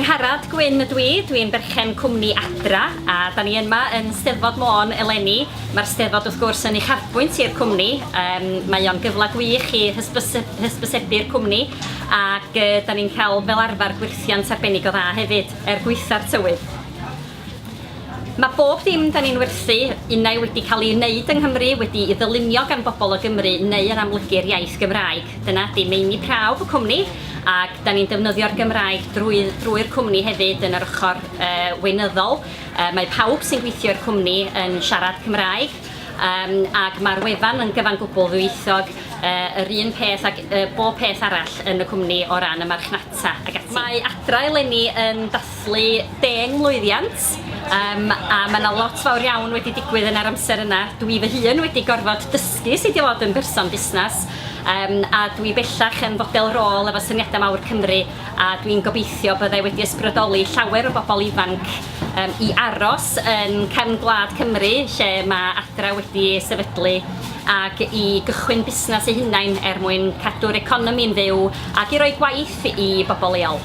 Angharad Gwyn ydw i, dwi'n berchen cwmni Adra a da ni yma yn Steddfod Môn eleni. Mae'r Steddfod wrth gwrs yn uchafbwynt i'r cwmni, um, mae o'n gyfle gwych i hysbysebu'r cwmni ac uh, da ni'n cael fel arfer gwerthiant arbennig o dda hefyd, er gwaetha'r tywydd. Mae bob dim da ni'n werthu, unai wedi cael ei wneud yng Nghymru, wedi ei ddylunio gan bobl o Gymru neu yn amlygu'r iaith Gymraeg. Dyna ydi meini prawf y cwmni ac da ni'n defnyddio'r Gymraeg drwy, drwy'r cwmni hefyd yn yr ochr uh, weinyddol. Uh, mae pawb sy'n gweithio i'r cwmni yn siarad Cymraeg um, ac mae'r wefan yn gyfan gwbl ddwyieithog, uh, yr un peth ag uh, bob peth arall yn y cwmni o ran y marchnata ac ati. Mae Adra eleni yn dathlu 10 mlwyddiant yym a ma' 'na lot fawr iawn wedi digwydd yn yr amser yna. Dwi fy hun wedi gorfod dysgu sut i fod yn berson busnes yym a dwi bellach yn fodel rôl efo Syniadau Mawr Cymru a dwi'n gobeithio byddai wedi ysbrydoli llawer o bobl ifanc yym i aros yn cefn gwlad Cymru lle ma' Adra wedi sefydlu ac i gychwyn busnes eu hunain er mwyn cadw'r economi'n fyw ac i roi gwaith i bobl leol.